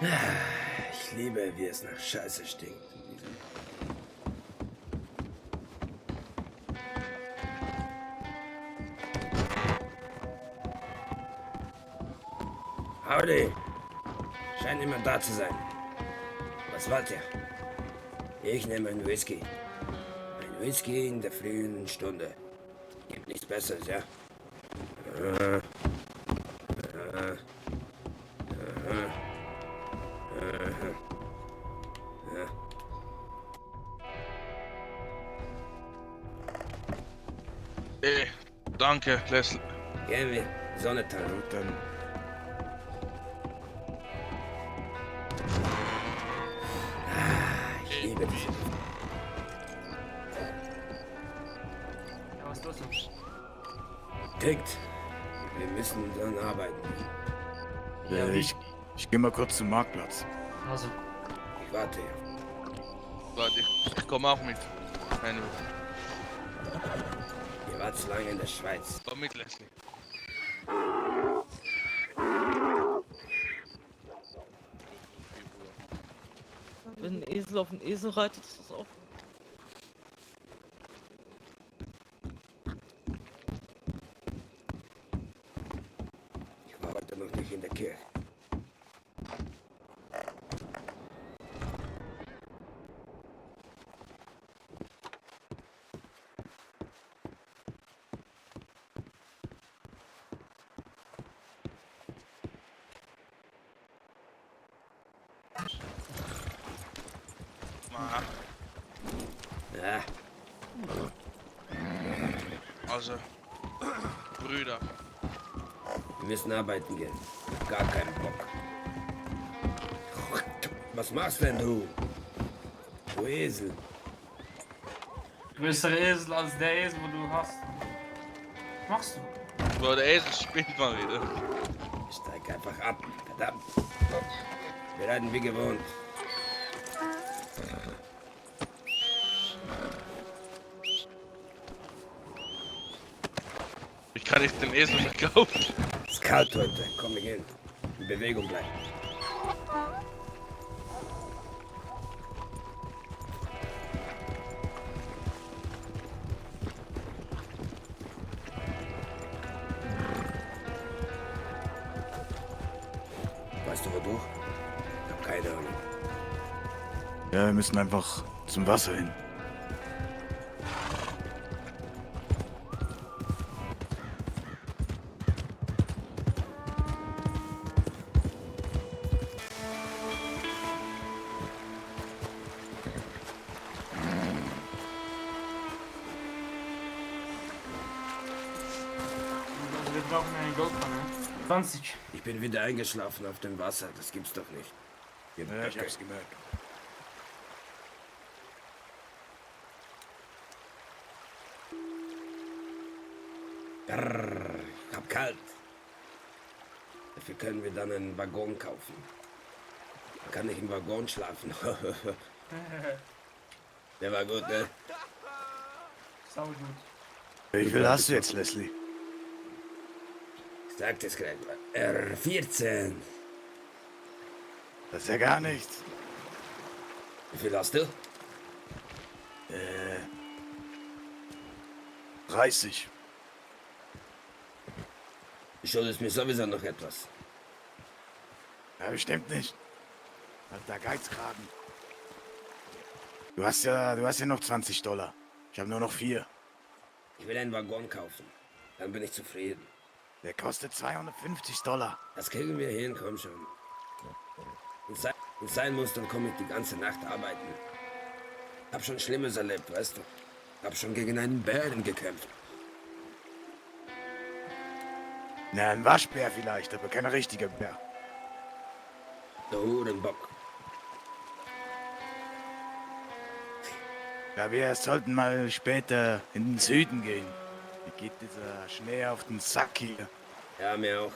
Ich liebe, wie es nach Scheiße stinkt. Howdy. Scheint immer da zu sein. Was wollt ihr? Ich nehme einen Whisky. Ein Whisky in der frühen Stunde. Gibt nichts Besseres, ja? Danke, Leslie. Gehen wir. Sonne tanken. Gut, dann. Ich liebe diese. Ja, was ist los, Jungs? Tickt. Wir müssen dann arbeiten. Ja, wie? Ich gehe mal kurz zum Marktplatz. Also, Ich warte hier. Warte, ich komme auch mit. Anyway, Ihr wart zu lange in der Schweiz. komm mit, Leslie. Wenn ein Esel auf den Esel reitet, ist das auch. Ich war heute noch nicht in der Kirche. Maar, Ja, also, Brüder, wir müssen arbeiten gehen. Gar keinen Bock. Was machst denn du? Du Esel. größere Esel als der Esel, wo du hast. Was machst du? Bro, der Esel spinnt mal wieder. Steig einfach ab. Verdammt. Wir reiten wie gewohnt. Ich kann nicht den Esel verkaufen. Es ist kalt heute. Komm, wir gehen. In Bewegung bleiben. Weißt du, wodurch? Ich hab keine Ahnung. Ja, wir müssen einfach zum Wasser hin. Also, wir brauchen eine Goldpfanne. 20. Ich bin wieder eingeschlafen auf dem Wasser. Das gibt's doch nicht. Ihr Ja, ich Böcke. hab's gemerkt. Brrr, ich hab kalt. Dafür können wir dann einen Waggon kaufen. Dann kann ich im Waggon schlafen. Der war gut, ne? Sau gut. Wie viel hast du jetzt, Leslie? Ich sagte es gerade. R14. Das ist ja gar nichts. Wie viel hast du? 30. Du schuldest mir sowieso noch etwas. Ja, bestimmt nicht. Alter Geizkragen. Du hast ja noch $20. Ich habe nur noch 4. Ich will einen Waggon kaufen. Dann bin ich zufrieden. Der kostet $250. Das kriegen wir hin, komm schon. Und sein muss, dann komme ich die ganze Nacht arbeiten. Hab schon Schlimmes erlebt, weißt du. Hab schon gegen einen Bären gekämpft. Na, ein Waschbär vielleicht, aber kein richtiger Bär. Der Hurenbock. Ja, wir sollten mal später in den Süden gehen. Mir geht dieser Schnee auf den Sack hier. Ja, mir auch.